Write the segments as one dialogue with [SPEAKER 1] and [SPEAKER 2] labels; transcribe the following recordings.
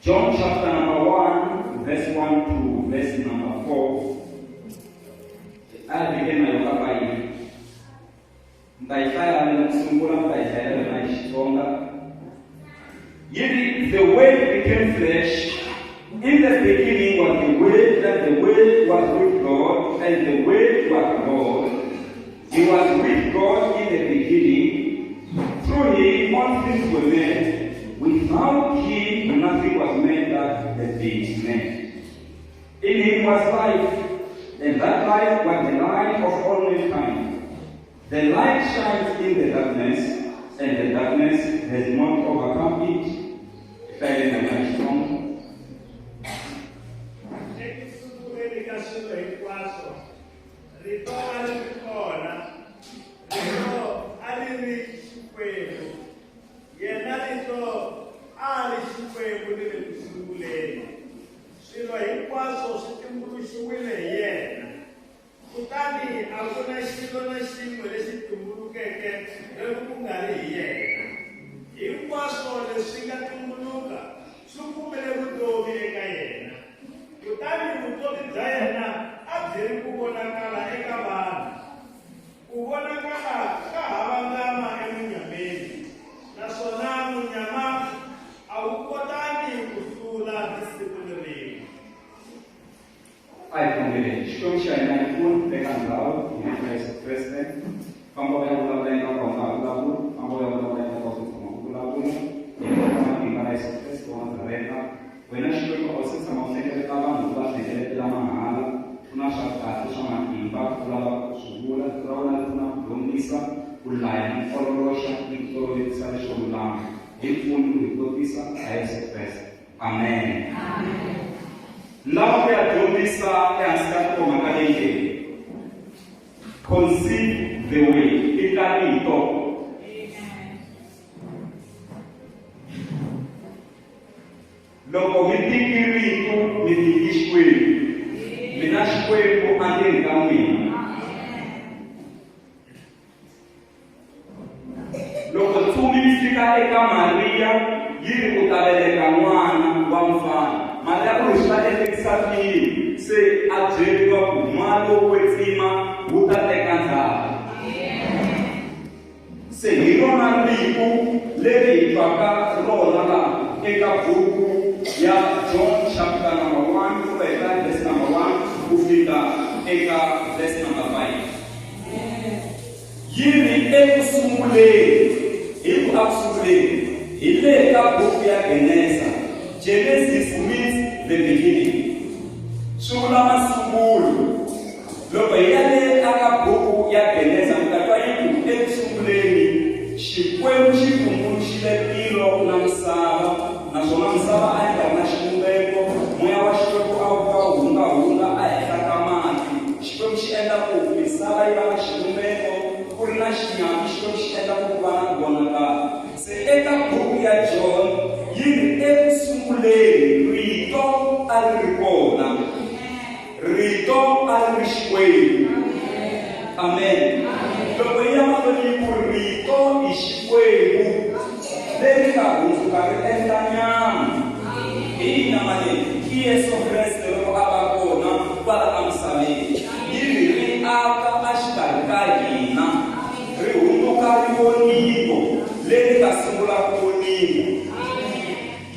[SPEAKER 1] John chapter number 1 verse 1 to verse number 4. A hi vhikeni na yoka ka yini? Ni ta yi hlaya ni ku sungula ni ta yi hlayela yona hi Xitsonga. Yi ri the word became flesh. In the beginning was the word, and the word was with God, and the word was God. He was with God in the beginning. Through him all things were made. Without him nothing was made that has been made. In him was life, and that life was the light of all mankind. The light shines in the darkness, and the darkness has not overcome it. Hlayeni na Xitsonga.
[SPEAKER 2] Eku sunguleni ka swilo hinkwaswo, Rito a ri ri kona, Rito a ri ri Xikwembu, yena Rito a ri Xikwembu ni le ku sunguleni. Swilo hinkwaswo swi tumbuluxiwile hi yena, kutani a ku na xilo na xin'we lexi tumbulukeke loko ku nga ri hi yena. Hinkwaswo leswi nga tumbuluka swi kumile vutomi eka yena, kutani vutomi bya yena a byi ri ku vonakala eka vanhu. Ku vonakala ka ha vangama emunyameni, naswona munyama a wu kotangi ku hlula ni siku ni rin'we.
[SPEAKER 1] A hi khongeleni. Xikwembu xa hina hi pfuni teka ndhawu hi vito ra Yesu Kreste. Famba u ya vulavula ingaku a nga ha vulavuli, famba u ya vulavula ingaku a wu se tshama u vulavula. Hi vito ra matimba ra Yesu Kreste wa Nazareta. Wena Xikwembu a wu se tshama u hlengeleta vanhu u va hlengeletela mahala. Ku na swa kahle swa matimba u lavaka ku swi vula. Rito ra wena ri pfuna ku dyondzisa, ku laya ni ku ololoxa ni ku tolovetisa leswo lulama. Hi pfuni ku hi kotisa ha Yesu Kreste. Amen. Ni lava ku ya dyondzisa ehansi ka nhlokomhaka leyi nge Conceive the Way, i ta rito. Loko mi tiki rito mi tiki Xikwembu, mina Xikwembu a ni ri ka n'wina. Loko ntsumi yi fika eka Mariya yi ri u ta veleka n'wana wa mufana, Mariya u ri swi ta endlekisa ku yini se a byeriwa ku moya lowo kwetsima wu ta teka ndzhaka? Se hi rona rito leri hi twaka rona la eka buku ya John chapter number 1 ku heta verse number 1 ku fika eka verse number 5. Yi ri eku sunguleni, hi ku a ku sunguleni, hi le ka buku ya Genesa. Genesis means the beginning. Swi vula masungulo. Loko hi ya le aka buku ya Genesa mi ta twa yi ku eku sunguleni Xikwembu xi tumbuluxile tilo na misava, naswona misava a yi nga ri na xivumbeko, moya wa Xikwembu a wu pfa wu hunga-hunga ehenhla ka mati. Xikwembu xi endla ku misava yi va na xivumbeko, ku ri na xinyami, Xikwembu xi endla ku ku va na ku vonakala. Se eka buku ya John yi ri eku sunguleni Rito a ri ri kona. Rito a ri ri Xikwembu. Amen. Loko yi ya mahlweni yi ku Rito i Xikwembu leri nga hundzuka ri endla nyama. Hi yi nyama leyi i Yesu Kreste loko a va kona kwala emisaveni. Yi ri ri aka exikarhi ka hina, ri hundzuka rivoningo leri nga sungula ku voninga.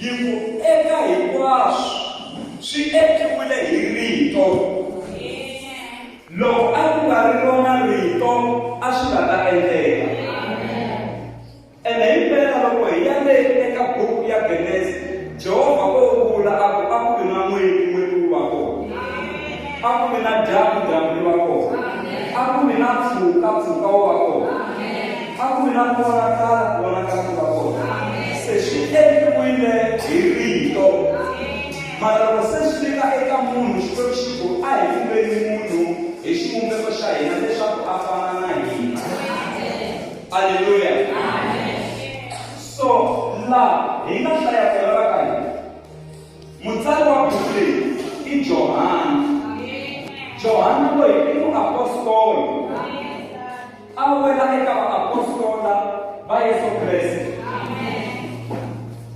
[SPEAKER 1] Yi ku eka hinkwaswo swi endliwile hi Rito. Loko a ku nga ri rona Rito a swi nga ta endleka. Ene himpela loko hi ya le eka buku ya Genese, Jehovha o vula a ku a ku vi na n'weti, n'weti wu va kona. A ku vi na dyambu, dyambu ri va kona. A ku vi na mpfhuka, mpfhuka wu va kona. A ku vi na ku vonakala, ku vonakala ku va kona. Se swi endliwile hi rito. Mara loko se swi fika eka munhu, Xikwembu xi ku a hi vumbeni munhu hi xivumbeko xa hina leswaku a fana na hina. Aleluya. So la hi nga hlaya kona va ka hina. Mutsari wa buku leyi i Johani. Johani loyi i muapostolo. A wela eka vaapostola va Yesu Kreste.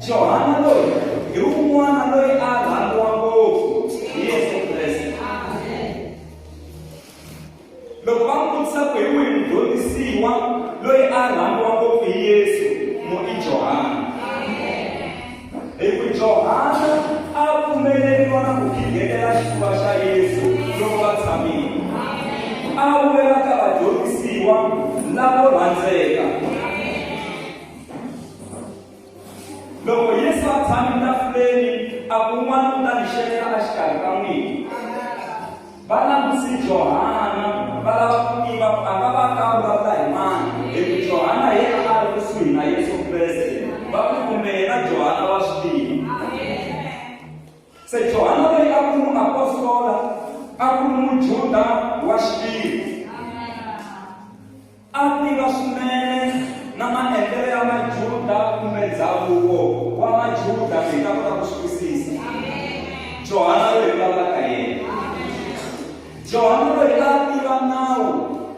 [SPEAKER 1] Johana loyi hi wun'wana ku hi wihi mudyondzisiwa loyi a rhambiwa ngopfu hi Yesu, mo i Johana. Hi ku Johana a pfumeleriwa na ku khighetela xifuva xa Yesu loko va tshamile. A wela ka vadyondzisiwa lavo rhandzeka. Loko Yesu a tshame tafuleni, a ku un'wana u ta ni xekela exikarhi ka n'wina. Va languse Johana va lava ku tiva ku a nga va ka vulavula hi mani, hi ku Johana hi yena a ri kusuhi na Yesu Kreste. Va ku kumbe yena Johana wa swi tiva. Se Johana loyi a ku ri muapostola, a ku ri Mujuda wa xiviri. A tiva swinene na maendlelo ya Majuda kumbe ndzhavuko wa Majuda hi ta kota ku swi twisisa. Johana loyi hi vulavulaka hi yena. Johana loyi a tiva nawu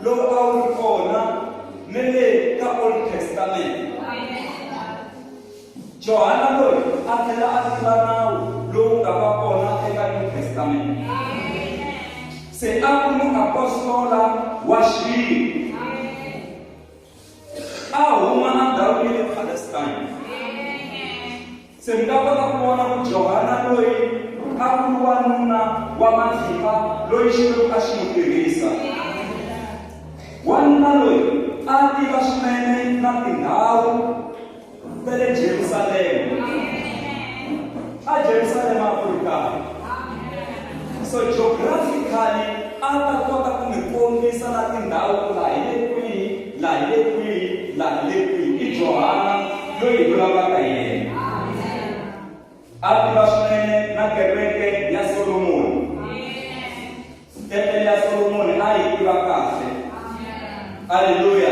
[SPEAKER 1] lowu a wu ri kona ni le ka Old Testament. Johana loyi a tlhela a tiva nawu lowu nga va kona eka New Testament. Se a ku ri muapostola wa xiviri. A huma endhawini ya le Palestine. Se mi nga kota ku vona ku Johana loyi a ku ri wanuna wa matimba loyi Xikwembu a xi n'wi tirhisa. Wanuna loyi a tiva swinene na tindhawu ta le Jerusalema. A Jerusalema a ku ri kaya. So geographically a ta kota ku mi kombisa na tindhawu ku laha hi le kwihi, laha hi le kwihi, laha hi le kwihi. I Johana loyi hi vulavulaka hi yena. A tiva swinene na kereke ya Solomoni. Tempele ya Solomoni a yi tiva kahle. Aleluya.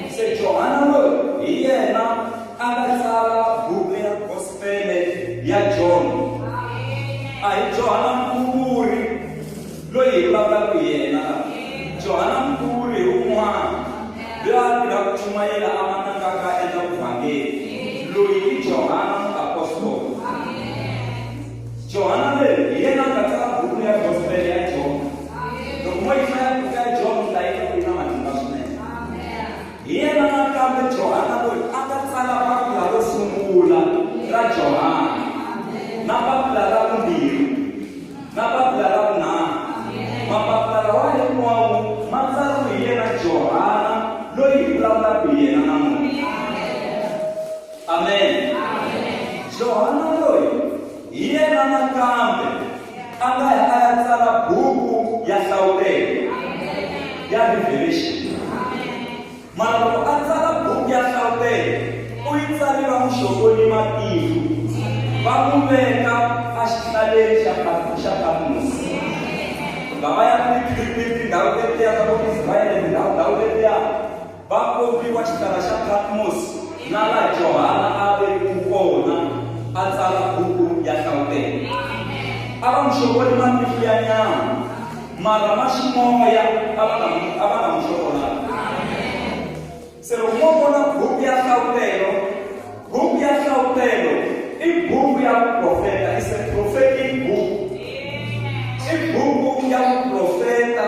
[SPEAKER 1] Se Johana loyi hi yena a nga tsala buku ya gospele ya John. A hi Johana Mukuvuri loyi hi vulavulaka hi yena. Johana Mukuvuri hi un'wana loyi a tirha ku chumayela a mananga a endla vuvhangeri. Loyi i Johana muapostola. Johana loyi hi yena a nga tsala buku ya gospel ya John. Loko mo yi hlaya buku ya John mi ta yi twa ku yi na matimba swinene. Hi yena nakambe Johana loyi a nga tsala papila ro sungula ra Johana na papila ra vumbirhi na papila ra vunharhu. Mapapila lawa hinkwawo ma tsariwe hi yena Johana loyi hi vulavulaka hi yena namuntlha. Amen. Johana loyi hi yena nakambe a nga ya a ya tsala buku ya Hlawulelo ya Revelation. Mara loko a tsala buku ya Hlawulelo u yi tsale va n'wi xokoni matihlo va n'wi veka exihlaleni xa xa Patmos. Lava ya tindhawu letiya ta vo Israyele tindhawu ndhawu letiya Va kombiwa xihlala xa Patmos na laha Johana a vekiwe kona a tsala buku ya Nhlavutelo. A va n'wi xokoli matihlo ya nyama, mara ma ximoya a va nga a va nga n'wi xokolanga. Se loko mo vona buku ya Nhlavutelo, buku ya Nhlavutelo i buku ya vuprofeta, is a prophetic book. I buku ya vuprofeta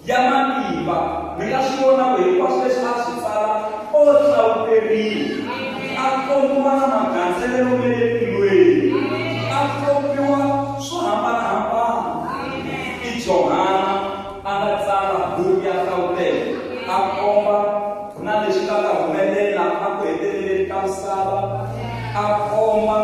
[SPEAKER 1] ya matimba. Mi nga swi vona ku hinkwaswo leswi a swi tsala o hlawuteriwa, a kombiwa na magandzelelo me le tilweni, a kombiwa swo hambanahambana. I Johana a nga tsala buku ya Hlawutelo, a komba na leswi nga ta humelela a ku heteleleni ka misava, a komba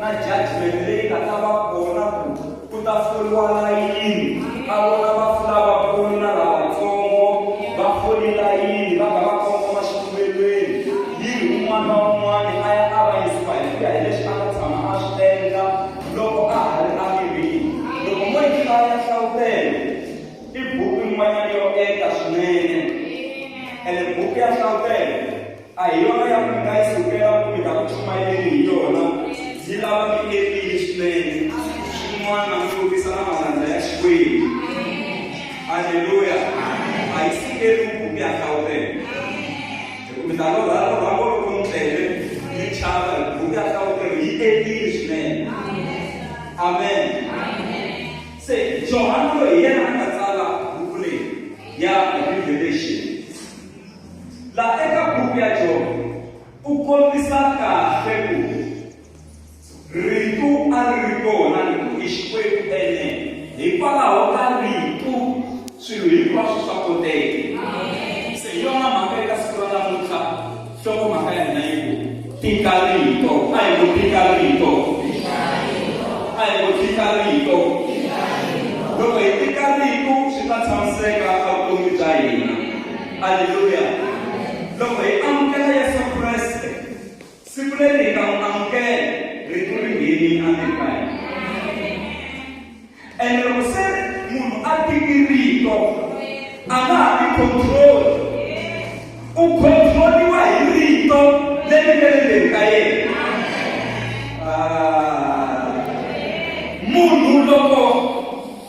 [SPEAKER 1] na judgment leyi nga ta va kona ku Ku ta foliwa layini, a vona vafu lavakulu na lavatsongo va fole layini va ka va kongoma xiluvelweni, yi ri un'wana na un'wana a ya avanyisiwa hi ku ya hi leswi a nga tshama a swi endla loko a ha ri emirini. Loko mo yi hlaya Nhlavutelo, i buku yin'wanyana yo enta swinene. Ene buku ya Nhlavutelo A hi yona ya ku mi nga yi sukela ku mi ta ku chumayeleni hi yona, yi lava mi entile swinene. Swin'wana mi vutisa na malandza ya Xikwembu. Aleluya! A yi sukeriwi buku ya Nhlavutelo. Hi ku mi ta lorha lorha ngo loko mi tlele mi chava hi buku ya Nhlavutelo yi entile swinene. Amen. Se Johani loyi hi yena a nga tsala buku leyi ya. Laha eka buku ya John u kombisa kahle ku Rito a ri ri kona, Rito i Xikwembu ene hikwalaho ka Rito swilo hinkwaswo swa koteka. Se hi yona mhaka eka siku ra namuntlha nhlokomhaka ya hina yi ku tika rito. A hi ku tika rito, a hi ku tika rito. Loko hi tika rito swi ta tshamiseka evuton'wini bya hina. Aleluya! Loko hi amukela Yesu Kreste Siku leri hi nga n'wi amukela, rito ri ngheni endzeni ka hina. Ene loko se munhu a tiki rito, a nga ha ti control. U controliwa hi rito leri nga le ndzeni ka yena. Ah. Munhu loko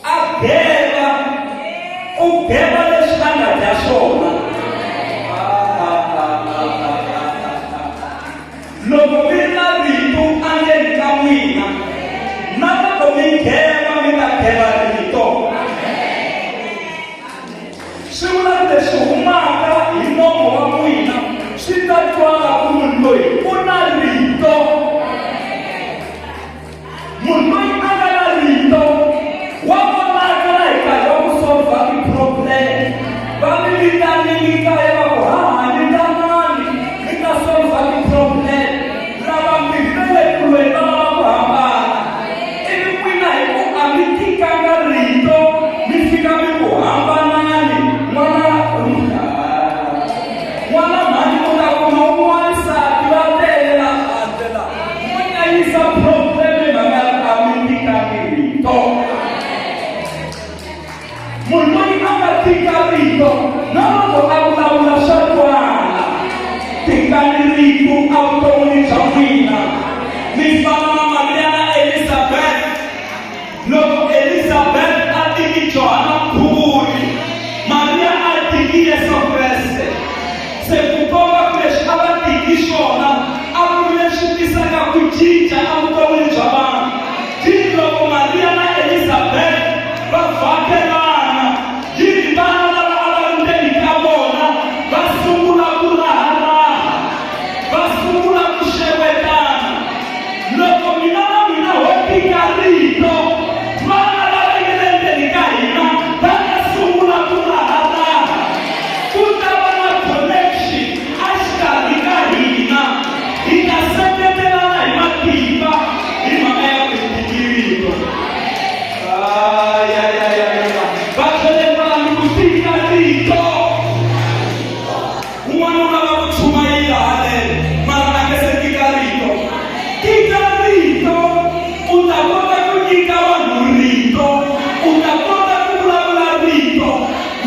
[SPEAKER 1] a geva, u geva leswi a nga dya swona. Loko mi ri na rito endzeni ka n'wina, na loko mi geva mi ta geva rito. Swi vula leswi humaka hi nomo wa n'wina swi ta twala ku munhu loyi u na rito. Munhu loyi a nga na rito wa vonaka na hi nkarhi wa ku solvha ti-problem. Va mi vitanile kaya va ku hahani tanani mi ta solvha ti-problem. Lava mbirhi va le kulweni va lava ku hambana. Ivi n'wina hi ku a mi tikanga rito mi fika mi ku hambanani n'wana n'wana mhani u ta kuma un'wana nsati va tele la handle la. N'wi ta yisa problem hi mhaka ya ku a mi tikangi rito. Munhu loyi a nga tika rito na loko a vulavula swa twala. Tikani rito evuton'wini bya n'wina. Mi fana na Mariya na Elizabeth. Loko Elizabeth a tiki Johana Mukhuvuri, Mariya a tiki Yesu Kreste. Se ku komba ku leswi a va tiki swona a ku ri leswi tisaka ku cinca evuton'wini bya vanhu. Yini loko Mariya na Elizabeth va vhakelana, yini vana lava a va ri ndzeni ka vona va sungula ku raharaha, va sungula ku xewetana. Loko mina na n'wina ho tika rito, vana lava nge le ndzeni ka hina va ta sungula ku raharaha. Ku ta va na connection exikarhi ka hina. Hi ta seketelana hi matimba hi mhaka ya ku hi tiki rito. Ay, ay, ay, ay, ay. Va tlhele va ni ku tika rito. Un'wana u lava ku chumayela haleno, mara a nge se tika rito. Tika rito, u ta kota ku nyika vanhu rito, u ta kota ku vulavula rito.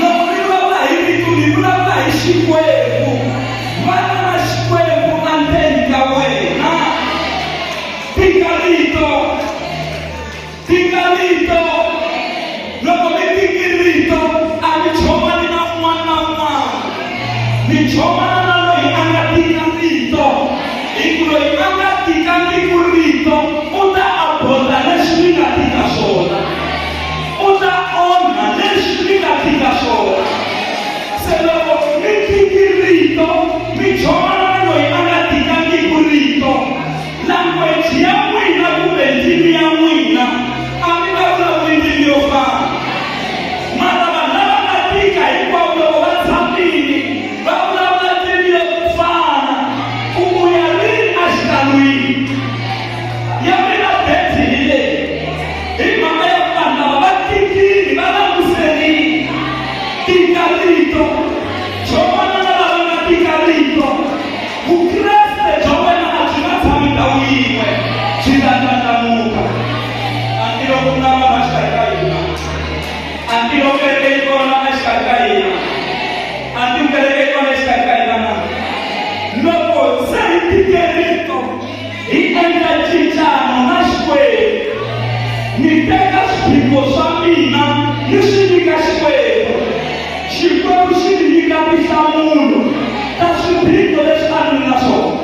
[SPEAKER 1] Loko ni vulavula hi rito, ni vulavula hi Xikwembu. Vana na Xikwembu endzeni ka wena. Tika rito. Tika rito. Loko mi tiki rito, a mi chomani na un'wana na un'wana. Mi chomana na loyi a nga tika rito. Hi ku loyi a nga tikangiki rito u ta abota leswi mi nga tika swona. U ta onha leswi mi nga tika swona. Se loko mi tiki rito, mi chomana na loyi a nga tikangiki rito. Language ya n'wina kumbe ndzimi ya n'wina a mi nga vulavuli ndzimi yo fana. Mara vanhu lava nga tika hinkwavo loko va tshamile va vulavula ndzimi yo fana. Ku u ya rini exikalwini? Ya mina date hi leyi. Hi mhaka ya ku vanhu lava va tikile va languserile. Tika rito. Chomana na lava nga tika rito. Vukreste bya wena a byi nga tshami ndhawu yin'we, byi ta ndlandlamuka. A ntirho ku na vanhu exikarhi ka hina. A ntirho kereke yi kona exikarhi ka hina. A ntirho kereke yi kona exikarhi ka hina na. Loko se hi tike rito, hi endla cincano na Xikwembu. Ni teka swiphiqo swa mina ni swi nyika Xikwembu. Xikwembu xi ni nyika tinhlamulo ta swiphiqo leswi a ni ri na swona.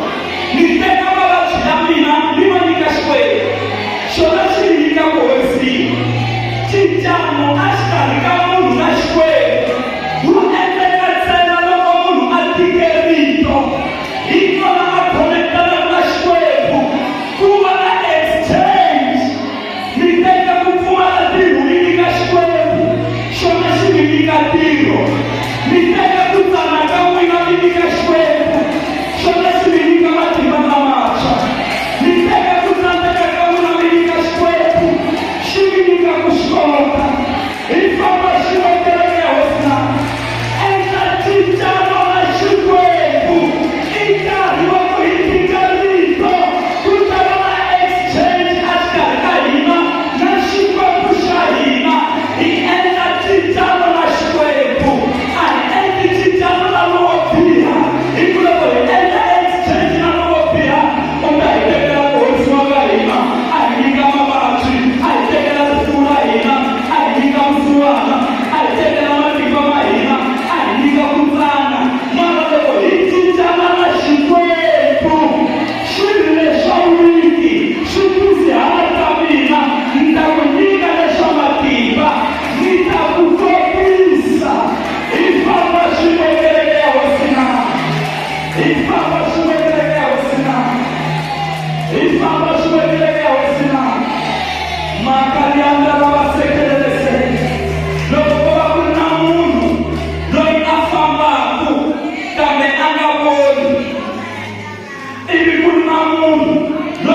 [SPEAKER 1] Ni teka mavabyi ya mina ni ma nyika Xikwembu, xona xi ni nyika ku horisiwa. Cincano exikarhi ka munhu na Xikwembu wu endleka ntsena loko munhu a tike rito.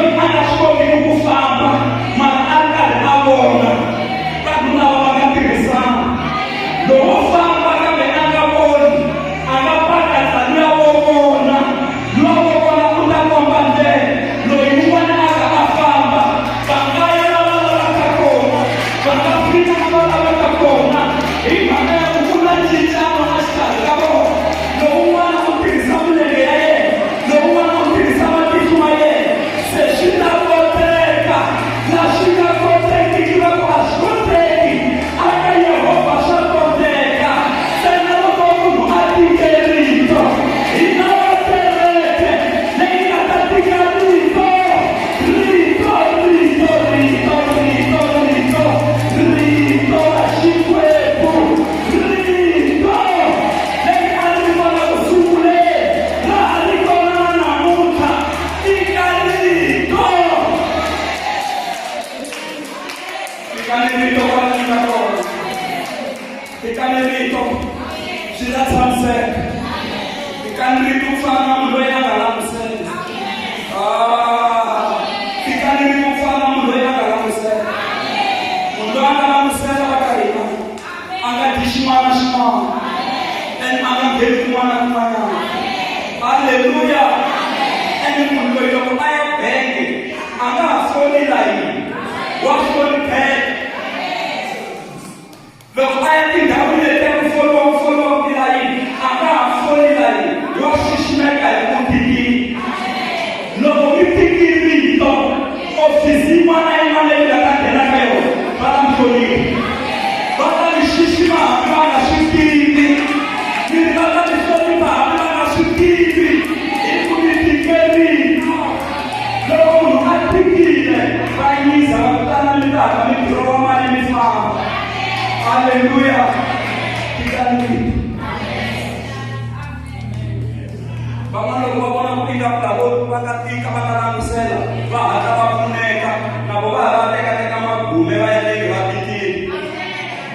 [SPEAKER 1] Loyi a nga swi kotiki ku famba mara a ri karhi a vona, vanhu lava va nga tirhisana. Lowo famba kambe a nga voni, a nga pakatla luya wo vona. Luya wo vona u ta komba ndlela, loyi un'wana a ka a famba. Va nga ya la va lavaka kona, va nga fika la va lavaka kona hi mhaka ya ku ku na cincano exikarhi ka vona. Lowun'wana u tirhisa milenge ya yena, lowun'wana u tirhisa matihlo ma yena. Se swi ta koteka la swi nga kotekiki va ku a swi koteki, a ka Yehovha swa koteka. Ntsena loko munhu a tike rito, hina va kereke leyi nga ta tika rito, rito, rito, rito, rito, rito, rito ra Xikwembu, rito leri a ri kona ku sunguleni, ra ha ri kona na namuntlha, tika rito. Tikani rito kwala mi nga kona. Tikani rito swi ta tshamiseka. Tikani rito ku fana na munhu loyi a nga langutisela. Ah, tikani rito ku fana na munhu loyi a nga langutisela. Munhu loyi a nga langutisela va ka hina a nga dyi xin'wana na xin'wana and a nga ngheni kun'wana na kun'wanyana. Halleluya! And munhu loyi loko a ya benge a nga ha foli layini, wa hlonipheka. Loko a ya tindhawini letiya ku foliwa ku foliwa tilayini, a nga ha foli layini, wa xiximeka hi ku tikile. Loko mi tikile rito, ofisi yin'wana na yin'wana leyi mi nga ta nghena ka yona, va ta mi hlonipha. Va ta mi xixima hambi va nga swi tivi. Mi ri va ta mi hlonipha hambi va nga swi tivi, hi ku mi tike rito. Loko munhu a tikile, va yiza va ku tana mi ta hatla mi dirowa mali mi famba. Halleluya! Tikani rito. Van'wana loko va vona ku ingaku lavo va nga tika va nga langutisela va hatla va pfuneka na vo va ha va tekateka magume va ya nenge va tikile.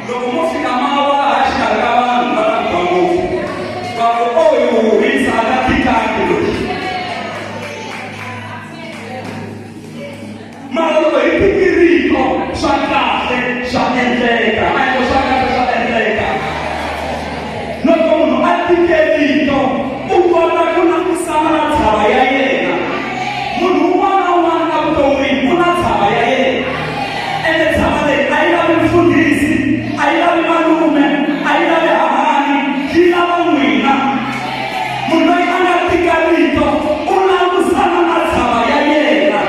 [SPEAKER 1] Loko mo fika ma wa laha xikarhi ka vanhu va ta ku ba ngopfu. Va ku oyu hisa a nga tikangi loyi. Mara loko hi tiki rito swa kahle swa endleka. A hi swa kahle swa endleka. Loko munhu a tike rito u kota ku langusana na tshava ya yena. Munhu un'wana na un'wana evuton'wini u na tshava ya yena. Ene tshava leyi a yi lavi mfundhisi, a yi lavi malume, a yi lavi hahani, yi lava n'wina. Munhu loyi a nga tika rito u langusana na tshava ya yena.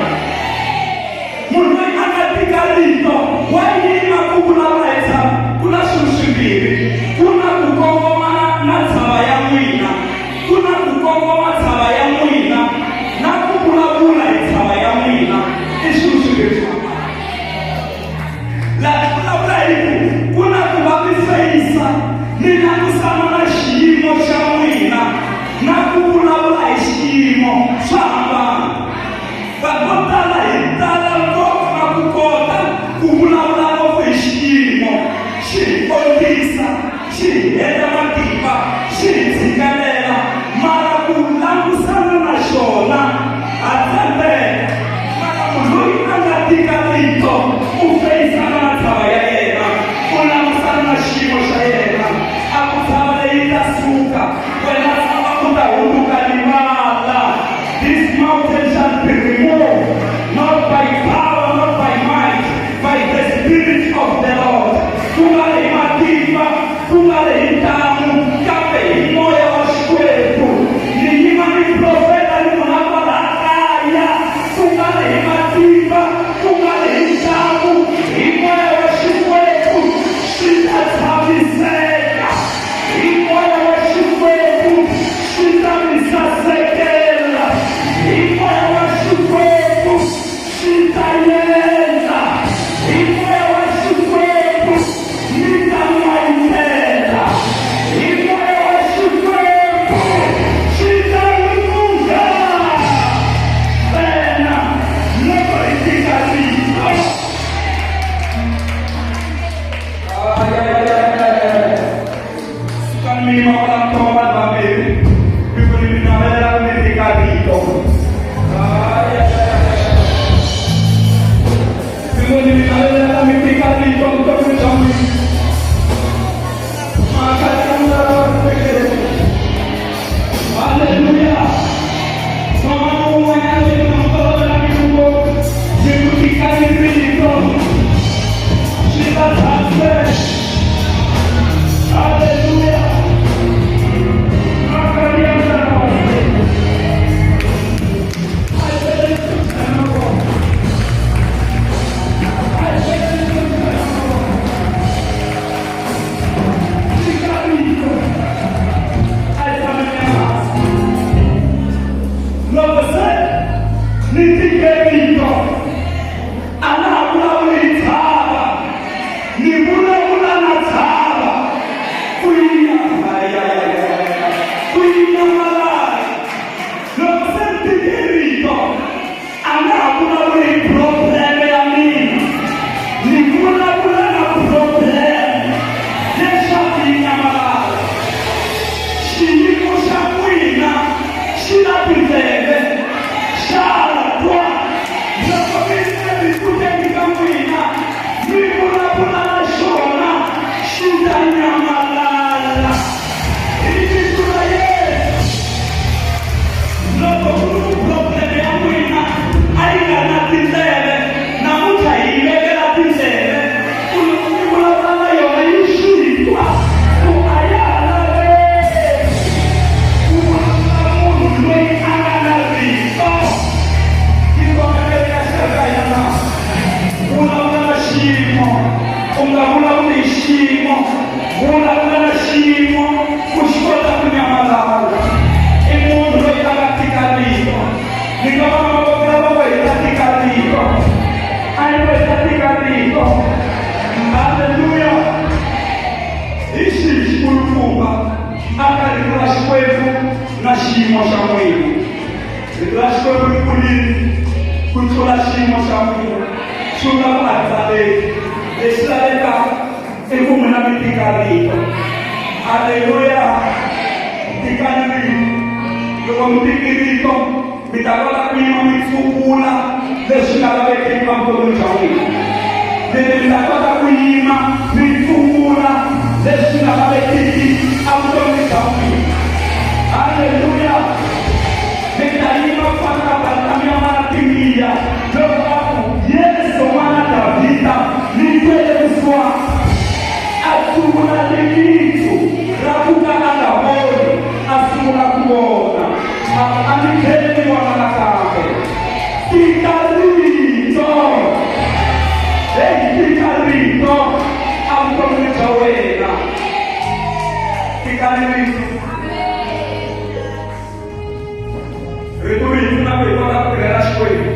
[SPEAKER 1] Munhu loyi a nga tika rito wa yima ku vulavula hi tshava. Ku na swilo swimbirhi, ku na ku kongomana na tshava ya n'wina, ku na ku kongoma tshava ya n'wina na ku vulavula hi tshava ya n'wina i swilo swimbirhi swo hambana. Laha hi vulavula hi ku ku na ku va mi feyisa mi langusana na xiyimo xa n'wina na ku vulavula hi xiyimo swa hambana. Vanhu vo tala hi tala ngopfu na ku kota ku vulavula ngopfu hi xiyimo xi hi ondzisa, xi hi heta matimba, xi hi tshikelela, mara ku langusana na xona ha tsandzeka. Mara munhu loyi a nga tika rito u feyisana na tshava ya yena, u langusana na xiyimo xa yena, a ku tshava leyi ta suka, wena tshava u ta hundzuka rivala. This mountain shall be removed, not by power, not by might, by the spirit of the Lord. Ku nga ri hi matimba, ku nga ri hi ntamu, kambe hi moya wa Xikwembu. Ni yima ni profeta ni munhu a kwala kaya, ku nga ri hi matimba, ku nga ri hi ntamu, hi moya wa Xikwembu swi ta tshamiseka. Hi moya wa Xikwembu swi ta mi sasekela. Hi moya wa Xikwembu swi ta endla. Hi moya wa Xikwembu mi ta n'wayitela. Hi moya wa Xikwembu swi ta lungha. Ntsena loko hi tika rito. nyamalala hi vito ra Yesu. Loko ku ri ku problem ya n'wina a yi nga na tindleve, namuntlha hi yi vekela tindleve ku loko mi vulavula na yona yi swi twa ku a ya ha laveki ku vulavula munhu loyi a nga na rito. Yi kombela eka xaka ya na vulavula na xiyimo, u nga vulavuli hi xiyimo, vulavula na xiyimo ku xi kota ku nyamalala. I munhu loyi a nga tika rito. Ni nga va mavoko lava vo hi ta tika rito, a yi vo hi ta tika rito. Halleluya! Hi xihi xikulukumba a ka rito ra Xikwembu na xiyimo xa n'wina? Rito ra Xikwembu ri kulile ku tlula xiyimo xa n'wina. Swi vula ku a ri tsaleki. Lexi lavekaka i ku n'wina mi tika rito. Aleluya! Tikani rito. Loko mi tiki rito, mi ta kota ku yima mi tsukula leswi nga lavekeki evuton'wini bya n'wina. Mi mi ta kota ku yima mi tsukula leswi nga lavekiki evuton'wini bya n'wina. Aleluya! Mi ta yima ku fana na Bartamiya n'wana Timiya loko a ku, Yesu n'wana Davhida, ni twele vusiwana. A sungula rimitsu ra ku ka a nga voni, a sungula ku vona. A ku, A mi tlheli mi vona nakambe. Tika rito! Heyi, tika rito evuton'wini bya wena. Tikani rito. Rito ri hi pfuna ku hi kota ku tirhela Xikwembu.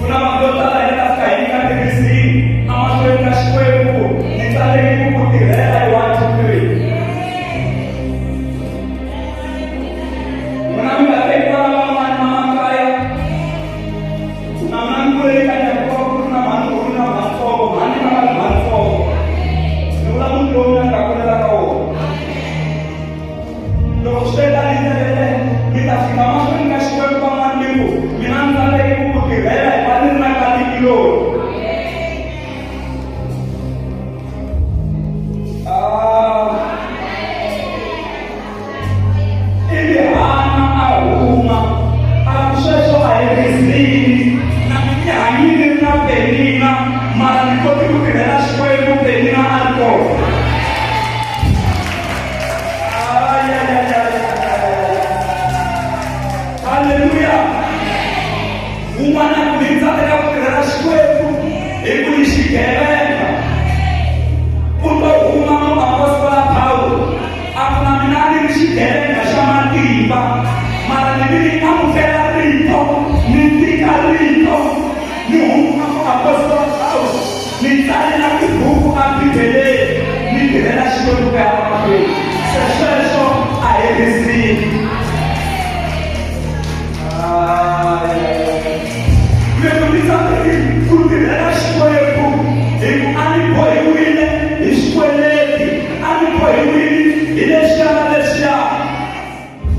[SPEAKER 1] Ku na vanhu vo tala hi nga fika hi nyika ti-reason emahlweni ka Xikwembu ku ni tsaleke ku ku tirhela hi one two three. N'wina mi nga teki vana van'wana va makaya na mina ni kulele ka ndyangu wa ku ri na mhani ku ri na mhantsongo mhani va nga ri mhantsongo ni vula munhu lowu mina ni nga kulela ka wona. Loko swi ta hi ndlela yeleyo, mi ta fika mahlweni ka Xikwembu van'wana mi ku, Mina ndzi tsandzeke ku ku tirhela hikuva ni ri na nkatikuloni. Ah. Ivi Hana a huma a ku sweswo a hi rizini na mi ni hanyile ni na Penina mara ni koti ku tirhela Xikwembu Penina a ri kona. Haleluya! Un'wana ku ni tsakela ku tirhela Xikwembu hi ku ni xigevenga. U to huma muapostola Pawulo a ku na mina ni ri xigevenga xa matimba, mara ni vi ni amukela rito, ni tika rito, ni huma muapostola Pawulo. Ni tsale na tibuku eBibeleni, ni tirhela Xikwembu ku ya emahlweni. Se sweswo a hi risimu. Loko ni tsandzeki ku tirhela Xikwembu hi ku a ni bohiwile hi xikweleti, a ni bohiwile hi lexiya na lexiya.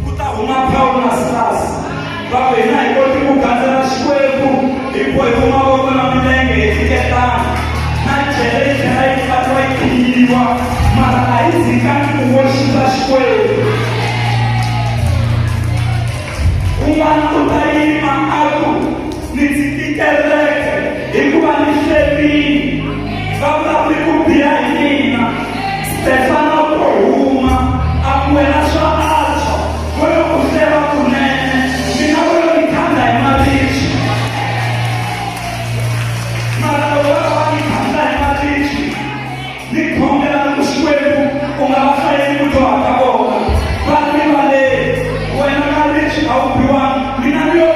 [SPEAKER 1] Ku ta huma Pawulo na Silasi, va ku, Hina hi koti ku gandzela Xikwembu hi bohiwe mavoko na milenge hi tiketana, na jele yi tlhela yi pfariwa yi khiyiwa, mara a hi tshikangi ku worshipa Xikwembu. Un'wana u ta yima a ku, Ni tshiki kereke hikuva ni hlevile, va vulavule ku biha hi mina. Stefano u to huma a ku, Wena swa antswa wo yo ku hleva kunene, mina wo yo ni khandla hi maribye. Mara loko va va ni khandla hi maribye, ni khongela ni ku Xikwembu u nga va hlayeli ku dyoha ka vona, va rivaleli. Wena maribye a wu biwanga, mina ni yo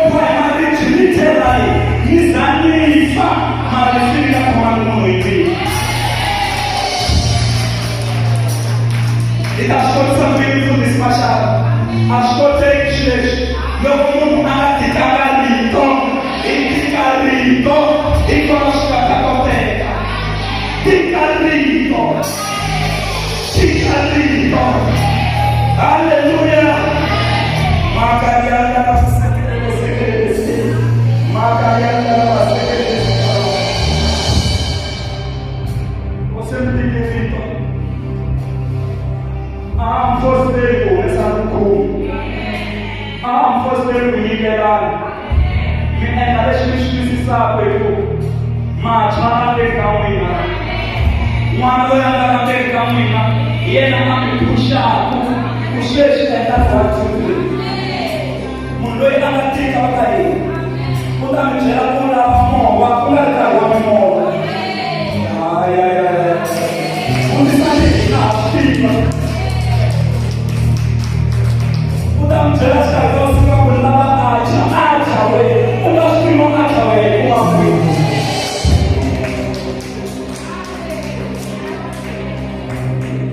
[SPEAKER 1] sunguleni ku nyikelana mi endla leswi mi swi twisisaka hi ku matshwa la ndzeni ka n'wina n'wana loyi a nga la ndzeni ka n'wina hi yena a mi phuxaku ku sweswi endla one two three munhu loyi a nga tika va ka yini u ta mi byela ku lava mowa ku nga ri nkarhi wa mimowa ayayaya fundisani hina ha swi tiva u ta mi byela xikarhi ka vusiku ku lava acha acha we u nga swi tivi acha we u nga kwihi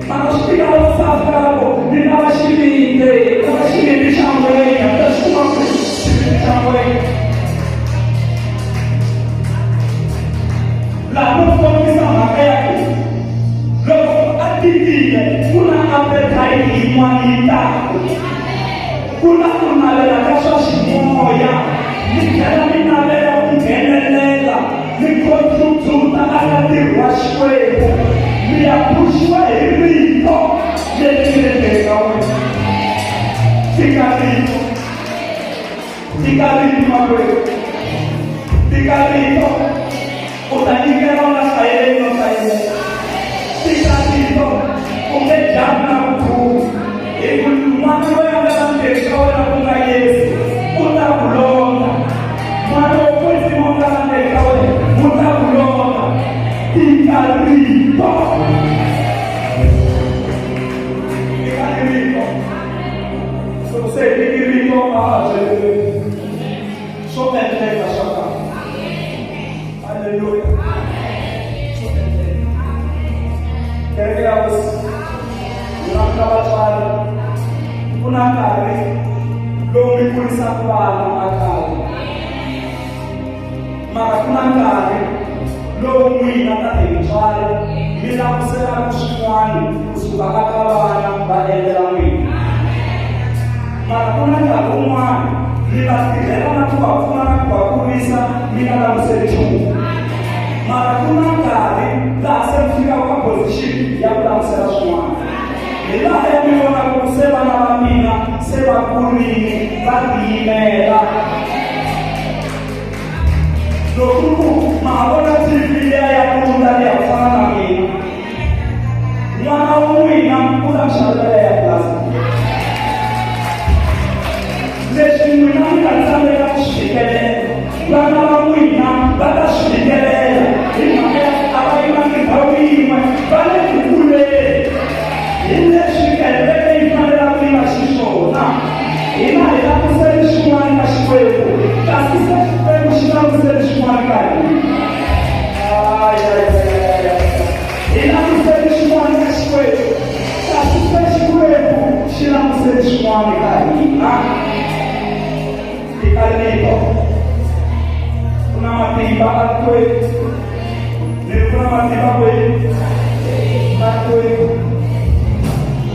[SPEAKER 1] mara swi tika vavasati ka loko ni lava xivindzi lava xivindzi xa ngwenya ta swi kuma ku xivindzi xa ngwenya laha no kombisa mhaka ya ku loko a tikile ku na appetite yin'wana yi taku ku na ku navela ka swa ximoya mi tlhela mi navela ku nghenelela mi contributa aka ntirho wa Xikwembu mi ya phuxiwa hi rito leri nge le ndzeni ka wena tika rito tika rito makwerhu tika rito u ta nyikela u nga hlayeleli no hlayela tika rito u nge jambi na ku khuma hi ku n'wana loyi a nga la ndzeni ka wena ku nga Yesu u ta ku londza N'wana wo kwetsima u nga la ndzeni ka wena u ta ku londza tika rito tika rito loko se hi tiki rito a ha byeriwi swo endleka swa kahle halleluya swo endleka kereke ya hosi n'wina mi nga vatswari ku na nkarhi lowu mi kurisaka vana ekaya mara ku na nkarhi lowu n'wina tanihi mutswari mi languselaka swin'wana kusuka aka vana va endlela n'wina mara ku na nkarhi wun'wana mi va tirhela na ku va pfuna na ku va kurisa mi nga languseli nchumu mara ku na nkarhi laha se mi fikaka ka position ya ku langusela swin'wana hi laha ya mi vonaka ku se vana va mina se va kurile va tiyimela loko ku ma ha vona tv liya ya kunda liya ku fana na mina n'wana wa n'wina u ta mi xavela ya plastic leswi n'wina mi nga tsandzeka ku swi fikelela vana va n'wina va ta swi fikelela hi mhaka ya ku a va yimangi ndhawu yin'we va le ku kuleni hi leswi kereke yi fanelaka yi va xiswona hina hi languseli swin'wana ka Xikwembu kasi se Xikwembu xi languseli swin'wana ka hina hi languseli swin'wana ka Xikwembu kasi se Xikwembu xi languseli swin'wana ka hina tika rito ku na matimba atikweni ni ku na matimba kwihi atikweni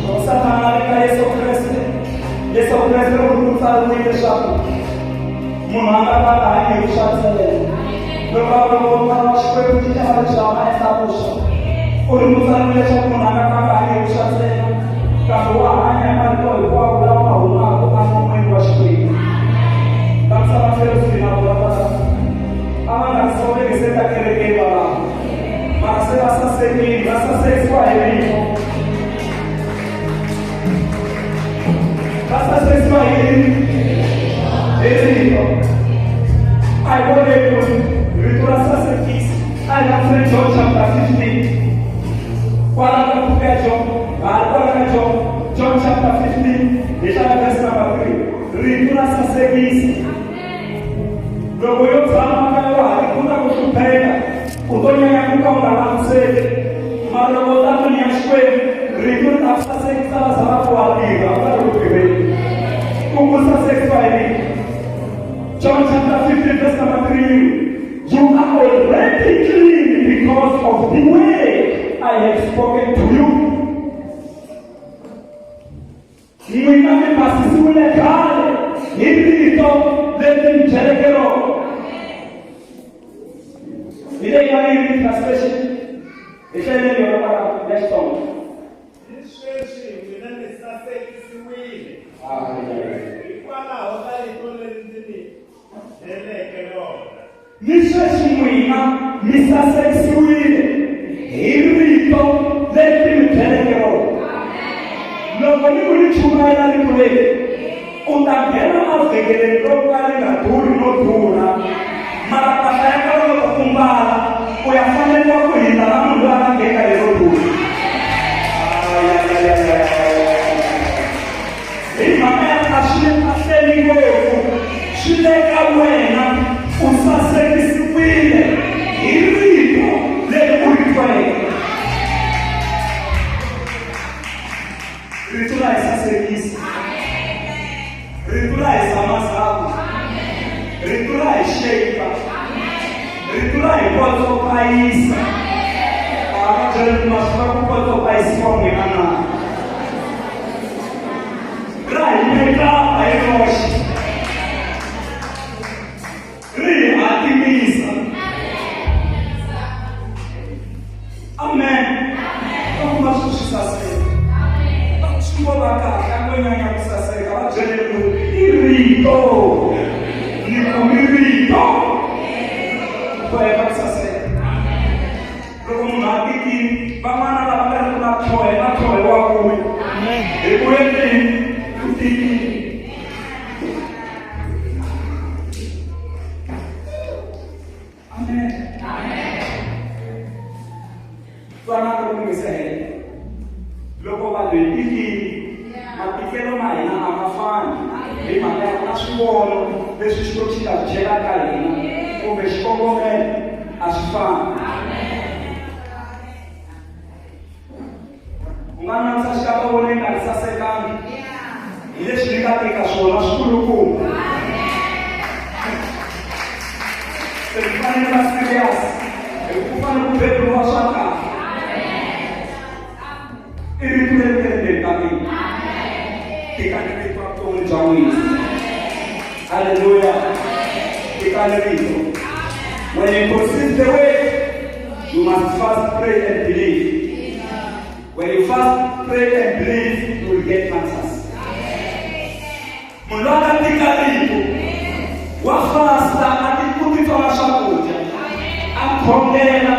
[SPEAKER 1] loko sathana a ri ka Yesu Kreste Yesu Kreste u ri ku tsariwile leswaku munhu a nga va nga hanyi hi vuswa ntsena loko a loko n'wana wa Xikwembu xi xava leswi a ma endla vuswa u ri ku tsariwile leswaku munhu a nga va nga hanyi hi vuswa ntsena kambe wa hanya hi marito hinkwawo lawa ma humaka enon'wini wa Xikwembu va misava tlhelo na vona va a va nga soleki se ka kerekeni valavo mara se va sasekile va sasekisiwa hi rito va sasekisiwa hi hi rito a hi voneni ku rito ra sasekisa a hi landzeni John chapter 15 kwala ka buku ya John ha kwala ka John John chapter 15 hi hlaya verse number 3 rito ra sasekisa loko yo tshama kaya wa ha tikuna ku hlupheka u to nyanya ku ka u nga languseli mara loko u ta ndlwini ya Xikwembu rito ri ta ku sasekisa va za va ku wa tirha u nga ri ku tirheni ku ku sasekisiwa hi rito John chapter 15 verse number 3 you are already clean because of the way I have spoken to you N'wina mi basisiwile khale hi rito leri mi byeleke rona. Hi leyi nga yi translation hi hlayeleni yona kwalaho ya Xitsonga.
[SPEAKER 2] Ni sweswi n'wina mi sasekisiwile hikwalaho ka rito
[SPEAKER 1] Ni sweswi n'wina mi sasekisiwile hi rito leri ti mi byeleke rona. Loko ni ku ni chumayela rito leri, u ta nghena evhengeleni ro ka ri nga durhi no durha, mara mpahla ya kona loko u mbala u ya faneriwa ku hindza na munhu loyi a nga nghena lero durha. Hi mhaka ya a swi le kahleni ngopfu, swi le ka wena, u sasekisiwile hi rito leri u ri tweke. Rito ra hi sasekisa, rito ra hi zamazama, rito ra hi shape, rito ra hi kotsopayisa. A va byela ma swi va ku kotsopayisiwa n'wina na? Ra hi mekapa hi roxe, ri hi hatimisa. Amen. Va kuma swi swi saseka, swi ngo va kahle, a ngo nyanya ku saseka. Va byele ku i rito, ni kumi rito ku heta ku saseka. Loko munhu a tikile, van'wana lava nga ri ku na tlhohe na tlhohe wa kuya hi ku endleni u tikile. Amen. Twanana loko mi nge se hela. Loko vanhu hi tikile, matikelo ma hina a ma fani hi mhaka ya ku na swivono leswi Xikwembu xi nga swi byela ka hina kumbe xikongomelo a swi fani. U nga langusa xikandza u vona yi nga ri sasekanga hi leswi ni nga tika swona swikulukumba. Se mi fanele va serious hi ku fanele ku beburiwa swa kahle. I rito leri nge ndzeni ka mina. Tikani rito evuton'wini bya n'wina. Haleluya. Tikani rito. When you conceive the word, you must first pray and believe. When you first pray and believe, you will get answers. Munhu loyi a nga tika rito wa fasta a ti ku titsona swakudya a khongela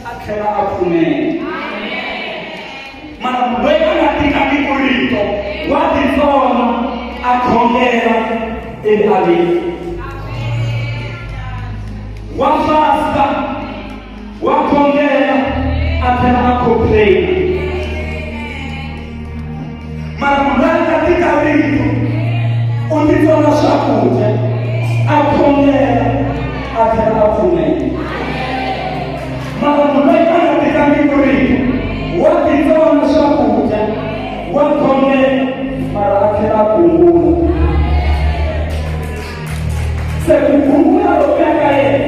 [SPEAKER 1] a tlhela a pfumela. Mara munhu loyi a nga tikangiki rito wa titsona a khongela ivi a rila. Wa fasta wa khongela a tlhela a complain. Mara munhu loyi a nga tika rito u titsona swakudya a khongela a tlhela a pfumela. Mara munhu loyi a nga tikangiki rito wa titsona swakudya wa khongela mara a tlhela a gungula. Se ku gungula lokuya ka yena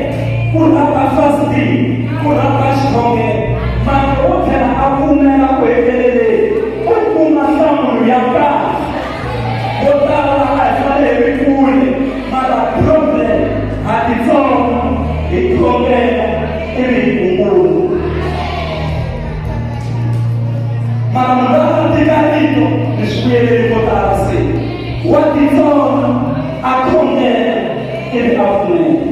[SPEAKER 1] ku rhamba fasting, ku rhamba xikhongelo, mara wo tlhela a pfumela ku heteleleni u kuma nhlamulo ya kahle. Vo tala a hi fanele hi ri kule, mara problem ha titsona hi khongela ivi hi gungula. Mara munhu loyi a nga tika rito ni swi vuyeleli ko tala se wa titsona a khongela ivi a pfumela.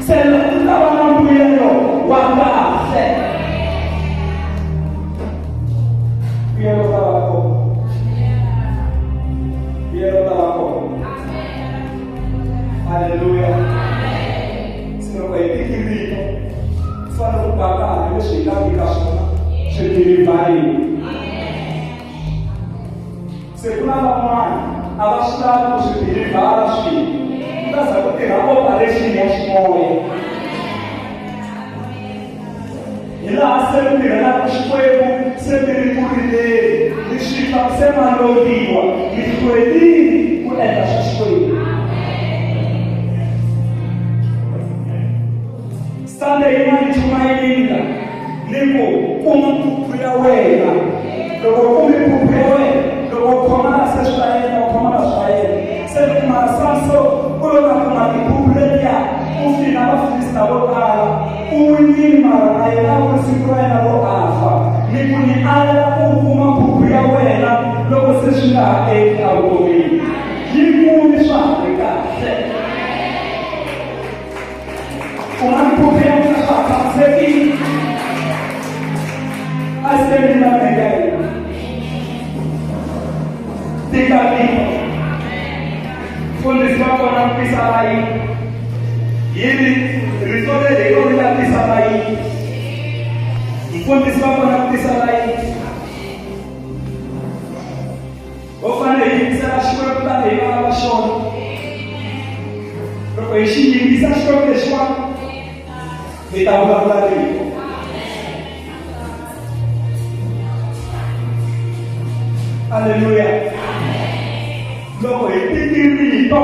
[SPEAKER 1] Se ku ta va na mbuyelo wa kahle. Mbuyelo ta va kona. Mbuyelo ta va kona. Haleluya. Se loko hi tiki rito, ku fanele ku ba kahle leswi hi nga tika swona swi deliver-iwa. Se ku na van'wana a va swi lavi ku swi deliver-a swilo. Ku ta za ku tirha operation ya ximoya. Hi laha se mi tirhelaka Xikwembu se mi ri ku rileni, mi swi twa se ma lotiwa, mi hlwelile ku endla swa Xikwembu. Sunday yin'wana ni chumayelile la ni ku kuma phuphu ya wena. Loko u kume phuphu ya wena, loko u khoma na se swi ta endla, u khoma na swi ta endla. Se ni kuma Samson u lo na kuma tiphuphu letiya u fina Vafilista vo tala. U winile mara na yena a ku ri siku ra yena ro a fa. Ni ku ni alela ku kuma phuphu ya wena loko se swi nga ha endli evuton'wini. Yi kumi swa ha ri kahle. kahle. U nga mi phuphela ku swa ha tshamisekile. A swi na mhaka hina. Tika rito. Mfundhisi wa kona ku tisa layini. Yini rito leri hi rona ri ta tisa layini. Mfundhisi wa kona ku tisa layini. Ho fanele hi yingisela Xikwembu tanihi vana va xona. Loko hi xi yingisa Xikwembu lexiwani, hi ta vulavula rito. Aleluya. Loko hi tiki rito,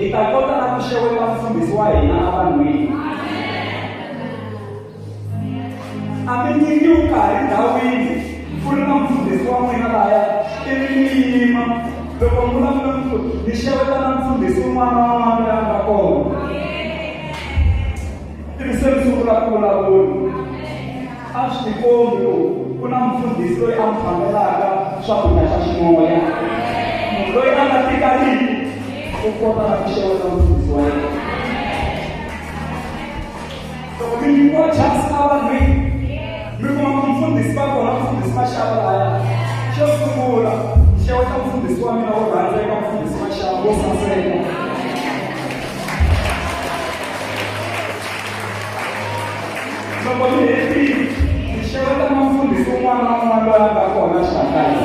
[SPEAKER 1] hi ta kota na ku xeweta mufundhisi wa hina evanhwini. A mi nyikiwi nkarhi ndhawini ku ri na mufundhisi wa n'wina laya ivi mi yima loko mi vulavula mi ku ni xeweta na mufundhisi un'wana na un'wana loyi a nga kona ivi se mi sungula ku vulavula a swi tikombi ku ku na mufundhisi loyi a mi phamelaka swakudya swa ximoya munhu loyi a nga tikaliki u kota na ku xeweta mufundhisi wa yena. Loko mi nyikiwa chance evanhwini mi kuma ku mufundhisi va kona mufundhisi Mashava laya xo sungula xeweta mufundhisi wa mina wo rhandzeka mufundhisi Mashava wo saseka. Loko mi hetile mi xeweta na mufundhisi un'wana na un'wana loyi a nga kona xikarhi.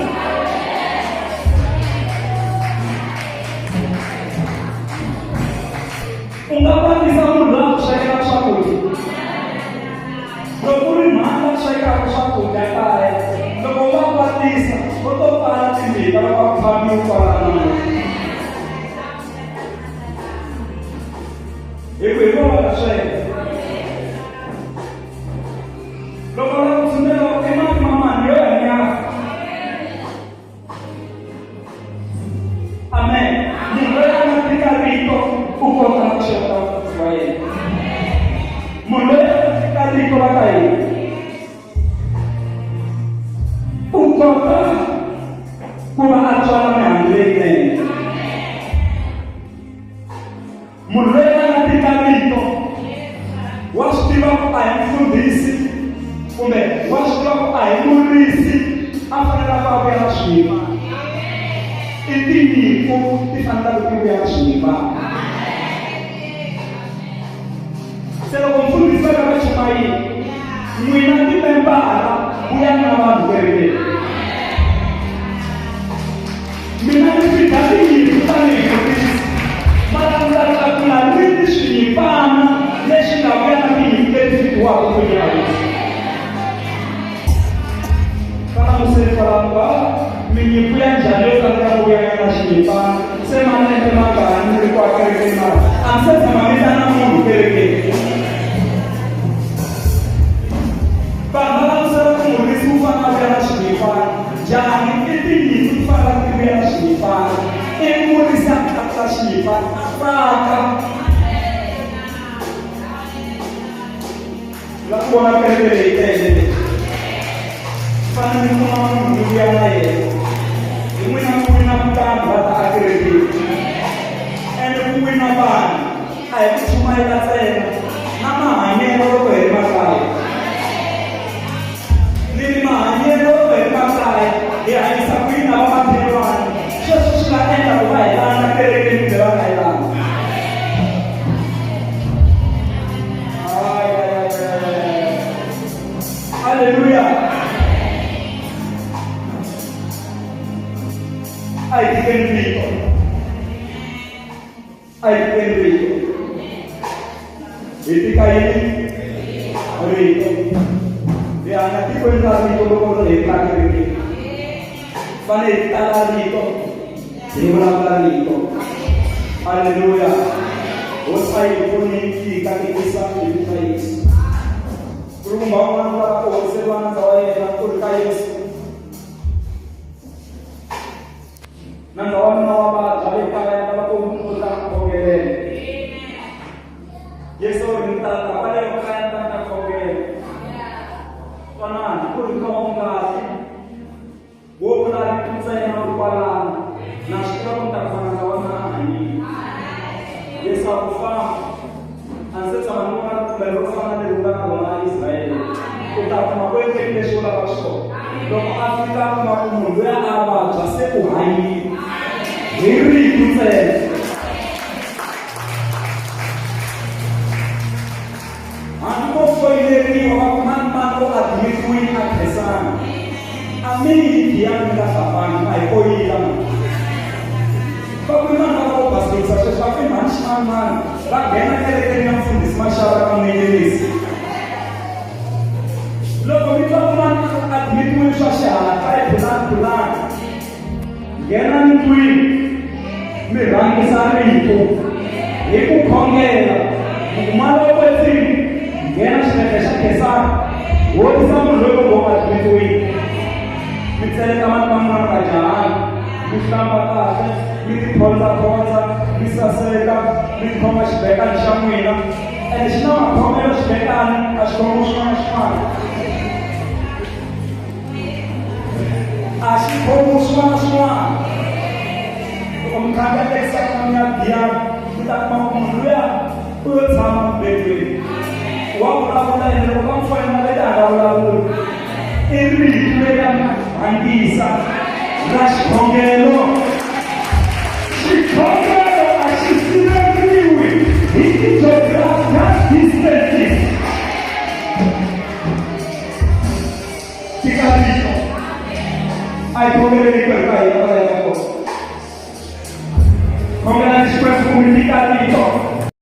[SPEAKER 1] U nga kwatisa munhu loyi a ku swekelaka swakudya. Loko ku ri mhani va swekaka swakudya kaya, loko u va kwatisa va to pfala timbita va ku fambi u kwala namuntlha. Hi ku hi vona va nga sweka. Loko va ku tsundzuka i mati mamani yo ya nyama. Amen. Munhu loyi a nga tika rito u kota ku xeweta mufundhisi wa yena. Munhu loyi a nga tika rito la ka hina u kota ku va a tswala mihandzu leyinene. Munhu loyi a nga tika rito wa swi tiva ku a hi mfundhisi kumbe wa swi tiva ku a hi murisi a fanelaka a vuya na swiyimana i tinyimpfu ti fanelaka ti vuya na swiyimana se loko mfundhisi va ka va chumayile n'wina timembara vuyani na vanhu kerekeni Mina ni fidha tinyimpfu tanihi murisi, mara ndza tlakula rini swinyimpfana leswi nga vuya na tinyimpfu leti fidiwaka ku nyawisa. Hlamuseni kwalaho va minyimpfu ya njhani yo tsandzeka ku vuya na xinyimpfana se malembe mangani mi ri kwa kerekeni mara a mi se tshama mi ta na munhu kerekeni. Vanhu va langutisela ku murisi u fanele a vuya na xinyimpfana. Njhani? I tinyimpfu ti fanele ti vuya na xinyimpfana. I murisi a tlakula xinyimpfana a tsaka. La ku vona kereke leyi tele leyi. Fanele mi kuma munhu mi vuya na yena. Hi n'wina mi wina vanhu va ta akerekeni. Ene ku wina vanhu a hi ku chumayela ntsena na mahanyelo loko hi ri makaya ni ri mahanyelo loko hi ri makaya hi hanyisa ku yini na vamakhelwani sweswo swi nga endla ku va hi landza kerekeni kumbe va nga yi landza. Haleluya. A hi tikeni rito. A hi tikeni rito. Hi tika yini? Rito. Hi hanya tikweni ra rito loko ri hi ri kerekeni. Fanele hi tala rito. Hi vulavula rito. Haleluya. Hosi a yi pfuni yi katekisa hi vito ra Yesu. Nkulukumba un'wana u lava ku horiseriwa nandza wa yena u ri ka Yesu. Nandza wa mina wa vabya le kaya lava ku u ta khongelela. Yesu u ri ni ta ta kwaleyo kaya ni ta ni ta khongela. Twanani ku ri khoma ngati wo vula rito ntsena u ri kwalano na swi tiva ku ni ta kuma nandza wa mina a hanyile. Yesu a ku famba a ndzi se tshama ni vona ripfumelo ro fana na leri u nga na rona Israyele u ta kuma ku endleki leswi u lavaka swona loko a fika a kuma ku munhu loyi a vabya se u hanyile hi rito ntsena hambi ko foyineriwa va ku mani mani u admitiwile a khensani a mi yi giyani mi nga hlambani a hi koyila mani va ku i mani va va basisa sweswi va ku i mhani ximanimani va nghena kerekeni ya mfundhisi maxava ka munengelisi loko mi twa ku mani a admitiwile swa xihatla hi phulani phulani nghenani ndlwini mi rhangisa rito hi ku khongela mani wo kwetsima nghena xivendla xa khensani horisa munhu loyi ngo admitiwile mi tseleka mati ma n'wana ka jahani mi hlamba kahle mi tiphondzaphondza mi saseka mi khoma xibekani xa n'wina ene xi na makhomelo xibekani a xi khomiwi xin'wana na xin'wana a xi khomiwi swin'wana na swin'wana loko mi kha mi ya tekisaka mi ya biyana mi ta kuma ku munhu luya u yo tshama mubedweni wa vulavula ene loko va n'wi fonela leti a nga vulavuli i rito leri a nga rhangisa ra xikhongelo xikhongelo a xi siveriwi hi ti-geographical distances tika rito a hi khongeleni hinkwerhu ka hina va yaka kona khongelani xikwembu ku mi nyika rito.